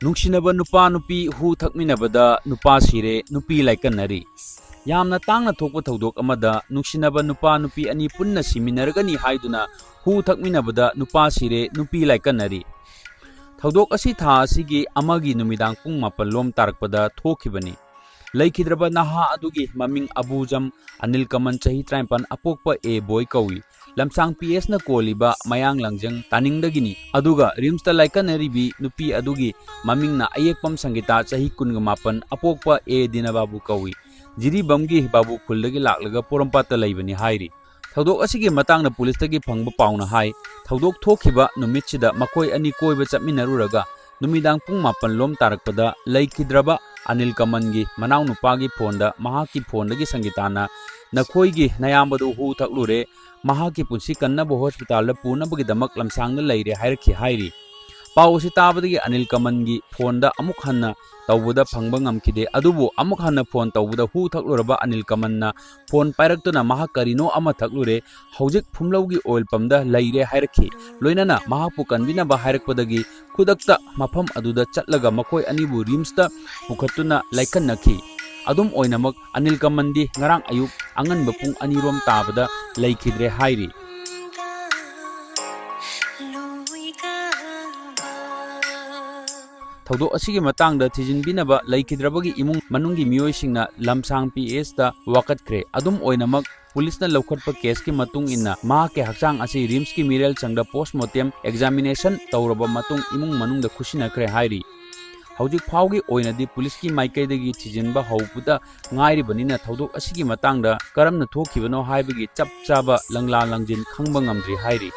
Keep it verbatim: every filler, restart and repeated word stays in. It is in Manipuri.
ꯅꯨꯡꯁꯤꯅꯕ ꯅꯨꯄꯥ ꯅꯨꯄꯤ ꯍꯨ ꯊꯛꯃꯤꯟꯅꯕꯗ ꯅꯨꯄꯥ ꯁꯤꯔꯦ, ꯅꯨꯄꯤ ꯂꯥꯏꯀꯟꯅꯔꯤ꯫ ꯌꯥꯝꯅ ꯇꯥꯡꯅ ꯊꯣꯛꯄ ꯊꯧꯗꯣꯛ ꯑꯃꯗ ꯅꯨꯡꯁꯤꯅꯕ ꯅꯨꯄꯥ ꯅꯨꯄꯤ ꯑꯅꯤ ꯄꯨꯟꯅ ꯁꯤꯃꯤꯟꯅꯔꯒꯅꯤ ꯍꯥꯏꯗꯨꯅ ꯍꯨ ꯊꯛꯃꯤꯟꯅꯕꯗ ꯅꯨꯄꯥ ꯁꯤꯔꯦ, ꯅꯨꯄꯤ ꯂꯥꯏꯀꯟꯅꯔꯤ꯫ ꯊꯧꯗꯣꯛ ꯑꯁꯤ ꯊꯥ ꯑꯁꯤꯒꯤ ꯑꯃꯒꯤ ꯅꯨꯃꯤꯗꯥꯡ ꯄꯨꯡ ꯃꯥꯄꯟ ꯂꯣꯝ ꯇꯥꯔꯛꯄꯗ ꯊꯣꯛꯈꯤꯕꯅꯤ꯫ ꯂꯩꯈꯤꯗ꯭ꯔꯕ ꯅꯍꯥ ꯑꯗꯨꯒꯤ ꯃꯃꯤꯡ ꯑꯕꯨꯖꯝ ꯑꯅꯤꯜ ꯀꯃꯟ, ꯆꯍꯤ ꯇꯔꯥꯅꯤꯄꯥꯟ, ꯑꯄꯣꯛꯄ ꯑꯦ ꯕꯣꯏ ꯀꯧꯏ꯫ ꯂꯝꯁꯥꯡ ꯄꯤ ꯑꯦꯁꯅ ꯀꯣꯜꯂꯤꯕ ꯃꯌꯥꯡ ꯂꯥꯡꯖꯪ ꯇꯥꯅꯤꯡꯗꯒꯤꯅꯤ꯫ ꯑꯗꯨꯒ ꯔꯤꯝꯁꯇ ꯂꯥꯏꯀꯠꯅꯔꯤꯕꯤ ꯅꯨꯄꯤ ꯑꯗꯨꯒꯤ ꯃꯃꯤꯡꯅ ꯑꯌꯦꯛꯄꯝ ꯁꯪꯒꯤꯇꯥ, ꯆꯍꯤ ꯀꯨꯟꯒ ꯃꯥꯄꯟ, ꯑꯄꯣꯛꯄ ꯑꯦ ꯗꯤꯅꯕꯥꯕꯨ ꯀꯧꯏ꯫ ꯖꯤꯔꯤꯕꯥꯝꯒꯤ ꯕꯥꯕꯨ ꯈꯨꯜꯗꯒꯤ ꯂꯥꯛꯂꯒ ꯄꯣꯔꯣꯝꯄꯥꯠꯇ ꯂꯩꯕꯅꯤ ꯍꯥꯏꯔꯤ꯫ ꯊꯧꯗꯣꯛ ꯑꯁꯤꯒꯤ ꯃꯇꯥꯡꯗ ꯄꯨꯂꯤꯁꯇꯒꯤ ꯐꯪꯕ ꯄꯥꯎꯅ ꯍꯥꯏ, ꯊꯧꯗꯣꯛ ꯊꯣꯛꯈꯤꯕ ꯅꯨꯃꯤꯠꯁꯤꯗ ꯃꯈꯣꯏ ꯑꯅꯤ ꯀꯣꯏꯕ ꯆꯠꯃꯤꯟꯅꯔꯨꯔꯒ ꯅꯨꯃꯤꯗꯥꯡ ꯄꯨꯡ ꯃꯥꯄꯟ ꯂꯣꯝ ꯇꯥꯔꯛꯄꯗ ꯂꯩꯈꯤꯗ꯭ꯔꯕ ꯑꯅꯤꯜ ꯀꯃꯟꯒꯤ ꯃꯅꯥꯎꯅꯨꯄꯥꯒꯤ ꯐꯣꯟꯗ ꯃꯍꯥꯛꯀꯤ ꯐꯣꯟꯗꯒꯤ ꯁꯪꯒꯤꯇꯥꯅ "ꯅꯈꯣꯏꯒꯤ ꯅꯌꯥꯝꯕꯗꯨ ꯍꯨ ꯊꯛꯂꯨꯔꯦ, ꯃꯍꯥꯛꯀꯤ ꯄꯨꯟꯁꯤ ꯀꯟꯅꯕ ꯍꯣꯁꯄꯤꯇꯥꯜꯗ ꯄꯨꯅꯕꯒꯤꯗꯃꯛ ꯂꯝꯁꯥꯡꯗ ꯂꯩꯔꯦ" ꯍꯥꯏꯔꯛꯈꯤ ꯍꯥꯏꯔꯤ꯫ ꯄꯥꯎ ꯑꯁꯤ ꯇꯥꯕꯗꯒꯤ ꯑꯅꯤꯜ ꯀꯃꯟꯒꯤ ꯐꯣꯟꯗ ꯑꯃꯨꯛ ꯍꯟꯅ ꯇꯧꯕꯗ ꯐꯪꯕ ꯉꯝꯈꯤꯗꯦ꯫ ꯑꯗꯨꯕꯨ ꯑꯃꯨꯛ ꯍꯟꯅ ꯐꯣꯟ ꯇꯧꯕꯗ ꯍꯨ ꯊꯛꯂꯨꯔꯕ ꯑꯅꯤꯜ ꯀꯃꯟꯅ ꯐꯣꯟ ꯄꯥꯏꯔꯛꯇꯨꯅ ꯃꯍꯥꯛ ꯀꯔꯤꯅꯣ ꯑꯃ ꯊꯛꯂꯨꯔꯦ, ꯍꯧꯖꯤꯛ ꯐꯨꯝꯂꯧꯒꯤ ꯑꯣꯏꯜ ꯄꯝꯗ ꯂꯩꯔꯦ ꯍꯥꯏꯔꯛꯈꯤ꯫ ꯂꯣꯏꯅꯅ ꯃꯍꯥꯛꯄꯨ ꯀꯟꯕꯤꯅꯕ ꯍꯥꯏꯔꯛꯄꯗꯒꯤ ꯈꯨꯗꯛꯇ ꯃꯐꯝ ꯑꯗꯨꯗ ꯆꯠꯂꯒ ꯃꯈꯣꯏ ꯑꯅꯤꯕꯨ ꯔꯤꯝꯁꯇ ꯄꯨꯈꯠꯇꯨꯅ ꯂꯥꯏꯀꯠꯅꯈꯤ꯫ ꯑꯗꯨꯝ ꯑꯣꯏꯅꯃꯛ, ꯑꯅꯤꯜ ꯀꯃꯟꯗꯤ ꯉꯔꯥꯡ ꯑꯌꯨꯛ ꯑꯉꯟꯕ ꯄꯨꯡ ꯑꯅꯤ ꯔꯣꯝ ꯇꯥꯕꯗ ꯂꯩꯈꯤꯗ꯭ꯔꯦ ꯍꯥꯏꯔꯤ꯫ ꯊꯧꯗꯣꯛ ꯑꯁꯤꯒꯤ ꯃꯇꯥꯡꯗ ꯊꯤꯖꯤꯟꯕꯤꯅꯕ ꯂꯩꯈꯤꯗ꯭ꯔꯕꯒꯤ ꯏꯃꯨꯡ ꯃꯅꯨꯡꯒꯤ ꯃꯤꯑꯣꯏꯁꯤꯡꯅ ꯂꯝꯁꯥꯡ ꯄꯤ ꯑꯦꯁꯇ ꯋꯥꯀꯠꯈ꯭ꯔꯦ꯫ ꯑꯗꯨꯝ ꯑꯣꯏꯅꯃꯛ, ꯄꯨꯂꯤꯁꯅ ꯂꯧꯈꯠꯄ ꯀꯦꯁꯀꯤ ꯃꯇꯨꯡ ꯏꯟꯅ ꯃꯍꯥꯛꯀꯤ ꯍꯛꯆꯥꯡ ꯑꯁꯤ ꯔꯤꯝꯁꯀꯤ ꯃꯤꯔꯦꯜ ꯁꯪꯗ ꯄꯣꯁꯃꯣꯔꯇꯦꯝ ꯑꯦꯛꯖꯥꯃꯤꯅꯦꯁꯟ ꯇꯧꯔꯕ ꯃꯇꯨꯡ ꯏꯃꯨꯡ ꯃꯅꯨꯡꯗ ꯈꯨꯠꯁꯤꯟꯅꯈ꯭ꯔꯦ ꯍꯥꯏꯔꯤ꯫ ꯍꯧꯖꯤꯛ ꯐꯥꯎꯒꯤ ꯑꯣꯏꯅꯗꯤ ꯄꯨꯂꯤꯁꯀꯤ ꯃꯥꯏꯀꯩꯗꯒꯤ ꯊꯤꯖꯤꯟꯕ ꯍꯧꯕꯗ ꯉꯥꯏꯔꯤꯕꯅꯤꯅ ꯊꯧꯗꯣꯛ ꯑꯁꯤꯒꯤ ꯃꯇꯥꯡꯗ ꯀꯔꯝꯅ ꯊꯣꯛꯈꯤꯕꯅꯣ ꯍꯥꯏꯕꯒꯤ ꯆꯞ ꯆꯥꯕ ꯂꯪꯂꯥ ꯂꯪꯖꯤꯟ ꯈꯪꯕ ꯉꯝꯗ꯭ꯔꯤ ꯍꯥꯏꯔꯤ꯫